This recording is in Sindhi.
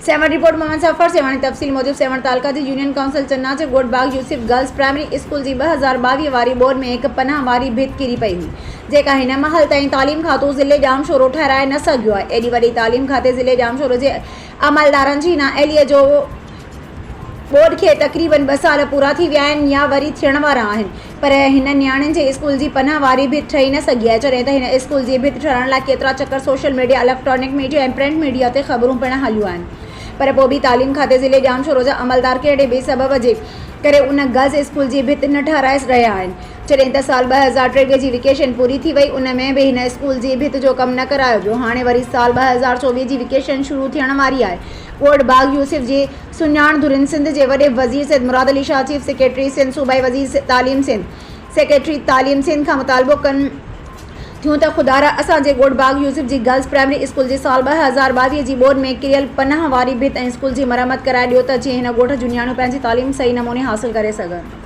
سيوهڻ، رپورٽ، محمد سفر، سيوهڻ، تفصيل موجب سيوهڻ تعلقه جي يونين ڪائونسل چنا جي ڳوٺ باغ يوسف گرلز پرائمري اسڪول جي 2022 واري ٻوڏ ۾ هڪ پناهه واري ڀت ڪري پئي هئي جيڪا هن مهل تائين تعليم کاتو ضلعي ڄامشورو ٺهرائي نه سگهيو آهي ايڏي وڏي تعليم کاتي ضلعي ڄامشورو جي عملدارن جي نااهلي جو ٻوڏ کي تقريبن ٻه سال پورا ٿي ويا آهن يا وري ٿيڻ وارا آهن پر هن نياڻين جي اسڪول جي پناهه واري ڀت ٺهي نه سگهي آهي جڏهن ته هن اسڪول جي ڀت ٺهرائڻ لاء ڪيترا چڪر social media electronic media ۽ print media تي خبرون پڻ هليون آهن پر پوء به تعليم کاتي ضلعي ڄامشورو جا عملدار ڪهڙي به سبب جي ڪري ان گرلز اسڪول جي ڀت نه ٺهرائي رهيا آهن جڏهن ته سال 2023 جي وئڪيشن پوري ٿي وئي ان ۾ به هن اسڪول جي ڀت جو ڪم نه ڪرايو ويو هاڻي وري سال 2024 جي وئڪيشن شروع ٿيڻ واري آهي ڳوٺ باغ يوسف جي سڃاڻ ڌرين سنڌ جي وڏي وزير سيد مراد علي شاهه، چيف سيڪريٽري سنڌ، صوبائي وزير تعليم سنڌ، سيڪريٽري تعليم سنڌ کان مطالبو ڪن ٿيون ته خدارا اسان جي ڳوٺ باغ يوسف جي گرلز پرائمري اسڪول جي سال 2022 جي ٻوڏ ۾ ڪريل پناهه واري ڀت ۽ اسڪول جي مرمت ڪرائي ڏيو ته جيئن هن ڳوٺ جون نياڻيون پنهنجي تعليم صحيح نموني حاصل ڪري سگهن.